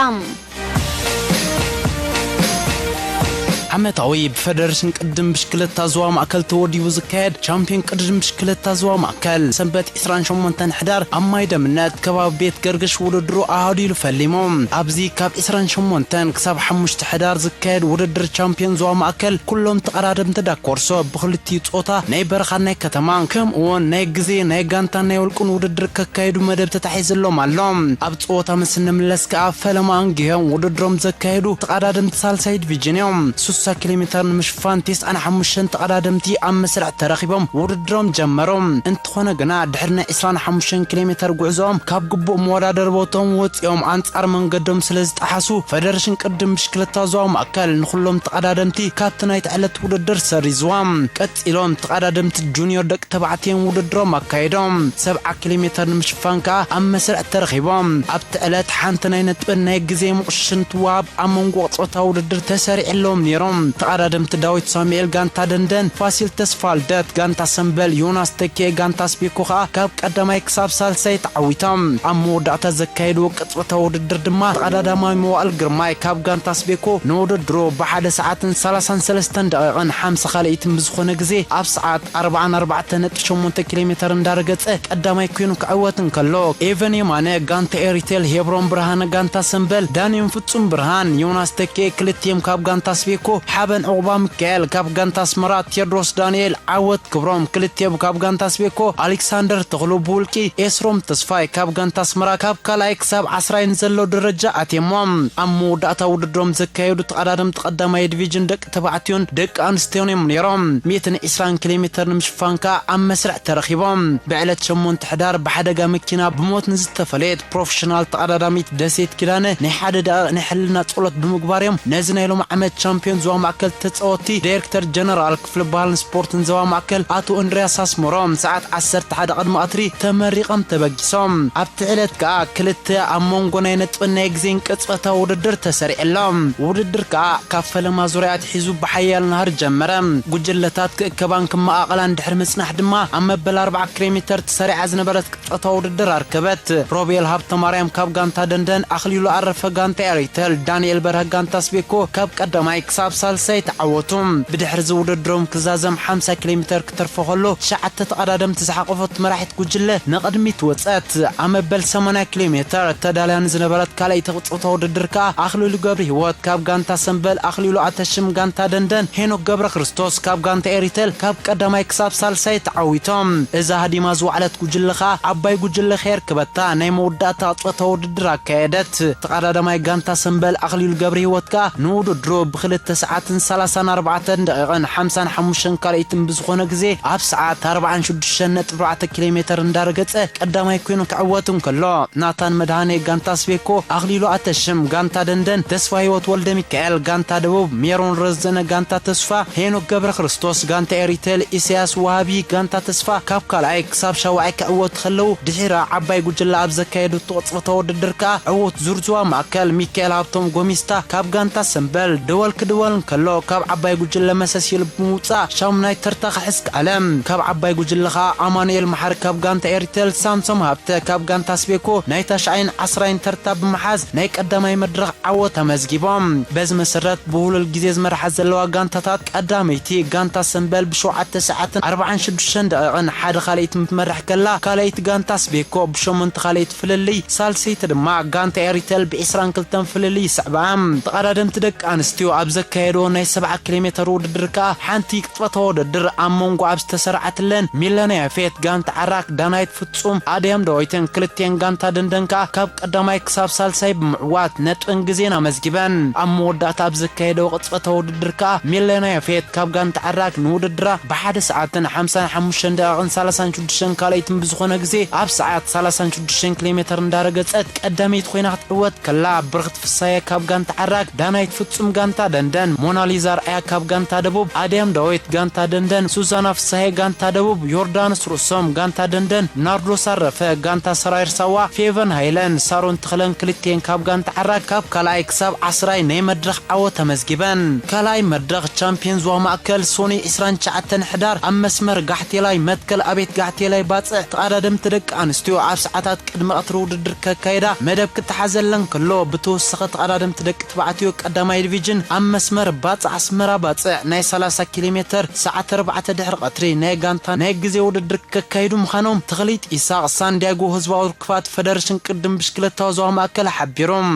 ዓመታዊ ብፈደረሽን ቅድም ብሽክለታ ዞባ ማእከል ተወዲቡ ዝካየድ ቻምፒዮን ቅድም ብሽክለታ ዞባ ማእከል ሰንበት ዕስራን ሸሞንተን ሕዳር ኣብ ማይ ደምነት ከባቢ ቤት ገርግሽ ውድድሩ ኣሃዱ ኢሉ ፈሊሙ። ኣብዚ ካብ ዕስራን ሸሞንተን ክሳብ ሓሙሽተ ሕዳር ዝካየድ ውድድር ቻምፒዮን ዞባ ማእከል ኩሎም ተቐዳደምቲ ዳኮርሶ ብክልቲኡ ጾታ ናይ በረኻን ናይ ከተማን ከምኡ እውን ናይ ግዜ ናይ ጋንታን ናይ ውልቅን ውድድር ከካይዱ መደብ ተታሒዝሎም ኣሎ። ኣብ ጸወታ ምስ እንምለስ ከኣ ፈለማ ኣንጊሆም ውድድሮም ዘካየዱ ተቐዳደምቲ ሳልሳይ ዲቪዥን እዮም። ስሳ ኪሎ ሜተር ንምሽፋን ተስዓን ሓሙሽተን ተቐዳደምቲ ኣብ መስርዕ ተረኺቦም ውድድሮም ጀመሩ። እንተኾነ ግና ድሕሪ ናይ ዕስራን ሓሙሽተን ኪሎ ሜተር ጉዕዞኦም ካብ ግቡእ መወዳደሪ ቦታኦም ወጺኦም ኣንጻር መንገዶም ስለ ዝጠሓሱ ፈደረሽን ቅድም ብሽክለታ ዞባ ማእከል ንኹሎም ተቐዳደምቲ ካብቲ ናይቲ ዕለት ውድድር ሰሪዝዋ። ቀጺሎም ተቐዳደምቲ ጁኒዮር ደቂ ተባዕትዮ ውድድሮም ኣካይዶም። ሰብዓ ኪሎ ሜተር ንምሽፋን ከኣ ኣብ መስርዕ ተረኺቦም። ኣብቲ ዕለት ሓንቲ ናይ ነጥብን ናይ ግዜ ምቑሽሽን ትወሃብ ኣብ መንጎ ጾታ ውድድር ተሰሪዕሎም ነይሮም። ተቐዳደምቲ ዳዊት ሳሙኤል ጋንታ ደንደን፣ ፋሲል ተስፋልደት ጋንታ ሰምበል፣ ዮናስ ተኬ ጋንታ ስቤኮ ከኣ ካብ ቀዳማይ ክሳብ ሳልሳይ ተዓዊቶም። ኣብ መወዳእታ ዘካየድዎ ቅጽበታዊ ውድድር ድማ ተቐዳዳማይ መዋእል ግርማይ ካብ ጋንታ ስቤኮ ንውድድሩ ብሓደ ሰዓትን ሰላሳን ሰለስተን ደቂቕን ሓምሳ ካልኢትን ብዝኾነ ግዜ ኣብ ሰዓት ኣርባዓን ኣርባዕተ ነጥቢ ሸሞንተ ኪሎ ሜተር እንዳረገጸ ቀዳማይ ኮይኑ ክዕወት እንከሎ፣ ኤቨን የማነ ጋንታ ኤሪቴል፣ ሄብሮን ብርሃነ ጋንታ ሰምበል፣ ዳንኤል ፍጹም ብርሃን፣ ዮናስ ተኬ ክልቲኦም ካብ ጋንታ ስቤኮ፣ ሓበን ዑቕባ ሚካኤል ካብ ጋንታ ኣስመራ፣ ቴድሮስ ዳንኤል፣ ዓወት ክብሮም ክልቲኦም ካብ ጋንታ ስቤኮ፣ ኣሌክሳንደር ተኽሉ ብውልቂ፣ ኤስሮም ተስፋይ ካብ ጋንታ ኣስመራ ካብ ካልኣይ ክሳብ ዓስራይን ዘሎ ደረጃ ኣትየሞም። ኣብ መወዳእታ ውድድሮም ዘካየዱ ተቐዳደምቲ ቀዳማይ ዲቪዥን ደቂ ተባዕትዮን ደቂ ኣንስትዮን እዮም ነይሮም። ሚእትን ዕስራን ኪሎ ሜተር ንምሽፋን ከኣ ኣብ መስርዕ ተረኺቦም። ብዕለት ሸሞንተ ሕዳር ብሓደጋ መኪና ብሞት ንዝተፈለየት ፕሮፌሽናል ተቐዳዳሚት ደሴት ኪዳነ ናይ ሓደ ደቂቕ ናይ ሕልና ጸሎት ብምግባር እዮም ነዚ ናይ ሎም ዓመት ቻምፒዮን ዞባ ማእከል ተጻወትቲ ዳይሬክተር ጀነራል ክፍሊ ባህልን ስፖርትን ዞባ ማእከል ኣቶ እንድርያስ ኣስመሮም ሰዓት ዓሰርተ ሓደ ቅድሚ ቀትሪ ተመሪቖም ተበጊሶም። ኣብቲ ዕለት ከኣ ክልተ ኣብ መንጎ ናይ ነጥብን ናይ ግዜን ቅጽበታዊ ውድድር ተሰሪዕሎም። ውድድር ከኣ ካብ ፈለማ ዙርያ ኣትሒዙ ብሓያል ናህሪ ጀመረ። ጉጅለታት ክእከባን ክመቓቐላን ድሕሪ ምጽናሕ ድማ ኣብ መበል ኣርብዓ ኪሎ ሜተር ተሰሪዓ ዝነበረት ቅጽበታዊ ውድድር ኣርከበት። ሮቤል ሃብተማርያም ካብ ጋንታ ደንደን፣ ኣኽሊሉ ኣረፈ ጋንታ ኤሪተል፣ ዳንኤል በርሀ ጋንታ ስቤኮ ካብ ቀዳማይ ክሳብ ሳልሳይ ተዓወቱ። ብድሕሪ እዚ ውድድሮም ክዛዘም ሓምሳ ኪሎ ሜተር ክተርፎ ከሎ፣ ትሽዓተ ተቐዳደምቲ ዝሓቆፈት መራሒት ጉጅለ ንቕድሚት ወጸት። ኣብ መበል ሰማንያ ኪሎ ሜተር ተዳልያ ንዝነበረት ካልኣይቲ ቅጽበታዊ ውድድር ከኣ ኣኽሊሉ ገብረ ህይወት ካብ ጋንታ ሰምበል፣ ኣኽሊሉ ኣተሽም ጋንታ ደንደን፣ ሄኖክ ገብረ ክርስቶስ ካብ ጋንታ ኤሪተል ካብ ቀዳማይ ክሳብ ሳልሳይ ተዓዊቶም። እዛ ሃዲማ ዝወዓለት ጉጅለ ከኣ ዓባይ ጉጅለ ከየርክበታ ናይ መወዳእታ ቅጽበታዊ ውድድር ኣካየደት። ተቐዳዳማይ ጋንታ ሰምበል ኣኽሊሉ ገብረ ህይወት ከኣ ንውድድሩ ብክልተ ሰዓትን ሰላሳን ኣርባዕተን ደቂቕን ሓምሳን ሓሙሽተን ካልኢትን ብዝኾነ ግዜ ኣብ ሰዓት ኣርባዓን ሽዱሽተን ነጥቢ ኣርባዕተ ኪሎ ሜተር እንዳረገጸ ቀዳማይ ኮይኑ ክዕወት እንከሎ፣ ናታን መድሃኔ ጋንታ ስቤኮ፣ ኣኽሊሉ ኣተሽም ጋንታ ደንደን፣ ተስፋ ህይወት ወልደ ሚካኤል ጋንታ ደቡብ፣ ሜሮን ረዘነ ጋንታ ተስፋ፣ ሄኖክ ገብረ ክርስቶስ ጋንታ ኤሪቴል፣ ኢሳያስ ወሃቢ ጋንታ ተስፋ ካብ ካልኣይ ክሳብ ሻውዓይ ክዕወቱ ከለዉ፣ ድሒራ ዓባይ ጉጅለ ኣብ ዘካየደቶ ቅጽበታዊ ውድድር ከኣ ዕዉት ዙር ዞባ ማእከል ሚካኤል ሃብቶም ጎሚስታ ካብ ጋንታ ሰምበል ደወል ክድወል እንከሎ፣ ካብ ዓባይ ጉጅለ መሰስ ኢሉ ብምውጻእ ሻሙናይ ተርታ ክሕዝ ከኣለ። ካብ ዓባይ ጉጅለ ከኣ ኣማኑኤል መሓሪ ካብ ጋንታ ኤሪቴል፣ ሳምሶም ሃብተ ካብ ጋንታ ስቤኮ ናይ ታሽዓይን ዓስራይን ተርታ ብምሓዝ ናይ ቀዳማይ መድረኽ ዓወት ኣመዝጊቦም። በዚ መሰረት ብህሉል ግዜ ዝመርሓ ዘለዋ ጋንታታት ቀዳመይቲ ጋንታ ሰምበል ብሸውዓተ ሰዓትን ኣርባዓን ሽዱሽተን ደቂቕን ሓደ ካልኣይቲ ምትመርሕ ከላ፣ ካልኣይቲ ጋንታ ስቤኮ ብሸሞንተ ካልኣይቲ ፍልልይ፣ ሳልሰይቲ ድማ ጋንታ ኤሪቴል ብዒስራን ክልተን ፍልልይ ይስዕባ። ተቐዳደምቲ ደቂ ኣንስትዮ ኣብ ዘካየ ካየዶ ናይ ሰብዓ ኪሎ ሜተር ውድድር ከኣ ሓንቲ ቅጽበታዊ ውድድር ኣብ መንጎ ኣብ ዝተሰርዓትለን ሚለንያ ፌት ጋንታ ዓራክ ዳናይት ፍጹም ኣድያም ዳዊትን ክልቲኤን ጋንታ ደንደን ከኣ ካብ ቀዳማይ ክሳብ ሳልሳይ ብምዕዋት ነጥብን ግዜን ኣመዝጊበን። ኣብ መወዳእታ ኣብ ዘካየደዎ ቅጽበታዊ ውድድር ከኣ ሚለንያ ፌት ካብ ጋንታ ዓራክ ንውድድራ ብሓደ ሰዓትን ሓምሳን ሓሙሽተን ደቂቕን ሰላሳን ሽዱሽተን ካልኣይትን ብዝኾነ ግዜ ኣብ ሰዓት ሰላሳን ሽዱሽተን ኪሎ ሜተር እንዳረገጸት ቀዳመይቲ ኮይና ክትዕወት ከላ፣ ብርኽቲ ፍሳየ ካብ ጋንታ ዓራግ፣ ዳናይት ፍጹም ጋንታ ደንደን፣ ሞናሊዛ ኣርኣያ ካብ ጋንታ ደቡብ፣ ኣድያም ዳዊት ጋንታ ደንደን፣ ሱዛና ፍሳሄ ጋንታ ደቡብ፣ ዮርዳኖስ ርእሶም ጋንታ ደንደን፣ ናርዶስ ኣረፈ ጋንታ ሰራይር ሳዋ፣ ፌቨን ሃይለን፣ ሳሮን ተኽለን ክልቲኤን ካብ ጋንታ ዓራግ ካብ ካልኣይ ክሳብ ዓስራይ ናይ መድረኽ ዓወት ተመዝጊበን። ካልኣይ መድረኽ ቻምፒዮን ዞባ ማእከል ሶኒ ዕስራን ትሽዓተን ሕዳር ኣብ መስመር ጋሕቴላይ መትከል ኣቤት ጋሕቴላይ ባጽዕ ተቐዳደምቲ ደቂ ኣንስትዮ ኣብ ሰዓታት ቅድሚ ቀትሪ ውድድር ከካይዳ መደብ ክተሓዘለን ከሎ፣ ብተወሳኺ ተቐዳደምቲ ደቂ ተባዕትዮ ቀዳማይ ዲቪዥን ኣብ መስመር ባጽዕ ኣስመራ ባጽዕ ናይ ሰላሳ ኪሎ ሜተር ሰዓት ኣርባዕተ ድሕሪ ቀትሪ ናይ ጋንታ ናይ ግዜ ውድድር ከካይዱ ምዃኖም ተኽሊት ኢሳቕ ሳንዲያጎ ህዝባዊ ርክባት ፈደረሽን ቅድም ብሽክለታ ዞባ ማእከል ሓቢሮም።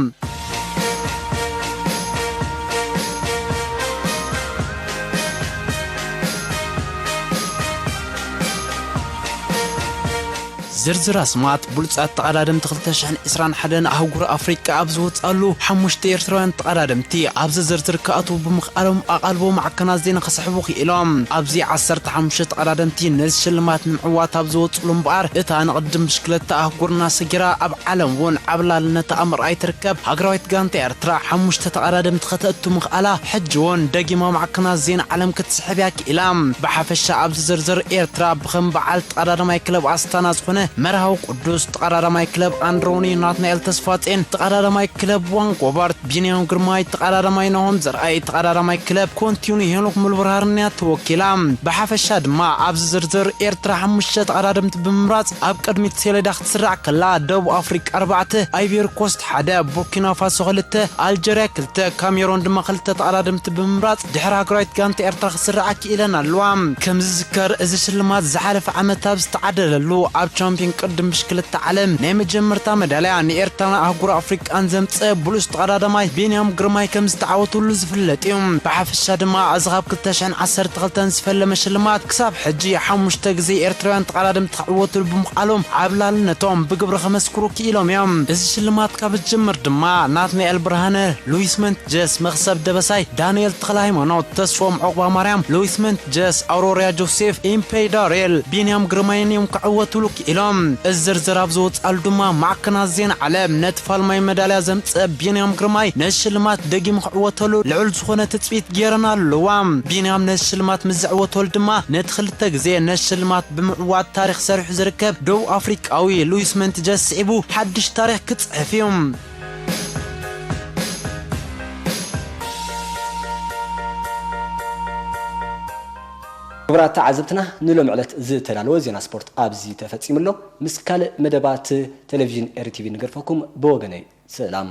ዝርዝር ኣስማት ብሉጻት ተቐዳደምቲ ክልተ ሽሕን ዕስራን ሓደን ኣህጉር ኣፍሪቃ ኣብ ዝወጻሉ ሓሙሽተ ኤርትራውያን ተቐዳደምቲ ኣብዚ ዝርዝር ክኣትዉ ብምኽኣሎም ኣቓልቦ ማዕከናት ዜና ክስሕቡ ክኢሎም። ኣብዚ ዓሰርተ ሓሙሽተ ተቐዳደምቲ ነዚ ሽልማት ንምዕዋት ኣብ ዝወጽሉ እምበኣር እታ ንቕድም ብሽክለታ ኣህጉርና ሰጊራ ኣብ ዓለም እውን ዓብላልነታ ኣብ ምርኣይ ትርከብ ሃገራዊት ጋንታ ኤርትራ ሓሙሽተ ተቐዳደምቲ ከተእቱ ምኽኣላ ሕጂ እውን ደጊማ ማዕከናት ዜና ዓለም ክትስሕብ እያ ክኢላ። ብሓፈሻ ኣብዚ ዝርዝር ኤርትራ ብኸም በዓል ተቐዳዳማይ ክለብ ኣስታና ዝኾነ መርሃዊ ቅዱስ፣ ተቐዳዳማይ ክለብ ኣንድሮኒ ናትናኤል ተስፋጼን፣ ተቐዳዳማይ ክለብ ዋንኮቨርት ቢንያም ግርማይ፣ ተቐዳዳማይ ናሆም ዘርኣይ፣ ተቐዳዳማይ ክለብ ኮንቲኑ ሄኖክ ሙልብርሃርን እያ ተወኪላ። ብሓፈሻ ድማ ኣብዚ ዝርዝር ኤርትራ ሓሙሽተ ተቐዳደምቲ ብምምራጽ ኣብ ቅድሚት ሰሌዳ ክትስራዕ ከላ፣ ደቡብ ኣፍሪቃ ኣርባዕተ፣ ኣይቬሪ ኮስት ሓደ፣ ቡርኪና ፋሶ ክልተ፣ ኣልጀርያ ክልተ፣ ካሜሮን ድማ ክልተ ተቐዳደምቲ ብምምራጽ ድሕሪ ሃገራዊት ጋንታ ኤርትራ ክስራዓ ክኢለን ኣለዋ። ከም ዝዝከር፣ እዚ ሽልማት ዝሓለፈ ዓመት ኣብ ዝተዓደለሉ ኣብ ቻምፒዮን ቅድም ብሽክለታ ዓለም ናይ መጀመርታ መዳልያ ንኤርትራን ኣህጉር ኣፍሪቃን ዘምጸ ብሉጽ ተቐዳዳማይ ቢንያም ግርማይ ከም ዝተዓወተሉ ዝፍለጥ እዩ። ብሓፈሻ ድማ፣ እዚ ካብ ክልተ ሽሕን ዓሰርተ ክልተን ዝፈለመ ሽልማት ክሳብ ሕጂ ሓሙሽተ ግዜ ኤርትራውያን ተቐዳደምቲ ክዕወትሉ ብምኽኣሎም ዓብላልነቶም ብግብሪ ከመስክሩ ክኢሎም እዮም። እዚ ሽልማት ካብ ዝጅምር ድማ ናትናኤል ብርሃነ፣ ሉዊስ መንትጀስ፣ መኽሰብ ደበሳይ፣ ዳንኤል ተኽለ ሃይማኖት፣ ተስፎም ዑቕባ ማርያም፣ ሉዊስ መንትጀስ፣ ኣውሮርያ ጆሴፍ፣ ኢምፔይ ዳርየል፣ ቢንያም ግርማይን እዮም ክዕወትሉ ክኢሎም። እዚ ዝርዝር ኣብ ዝወፅኣሉ ድማ ማዕከናት ዜና ዓለም ነቲ ፋልማይ መዳልያ ዘምፀ ቢንያም ግርማይ ነዚ ሽልማት ደጊሙ ክዕወተሉ ልዑል ዝኾነ ትፅቢት ገይረን ኣለዋ። ቢንያም ነዚ ሽልማት ምስ ዘዕወተሉ ድማ ነቲ ክልተ ግዜ ነዚ ሽልማት ብምዕዋት ታሪኽ ሰሪሑ ዝርከብ ደቡብ ኣፍሪቃዊ ሉዊስ መንትጀስ ስዒቡ ሓድሽ ታሪኽ ክጽሕፍ እዩ። ክቡራት ተዓዘብትና፣ ንሎሚ ዕለት ዝተዳለወ ዜና ስፖርት ኣብዚ ተፈጺሙ ኣሎ። ምስ ካልእ መደባት ቴሌቪዥን ኤሪ ቲቪ ንገድፈኩም። ብወገነይ ሰላም።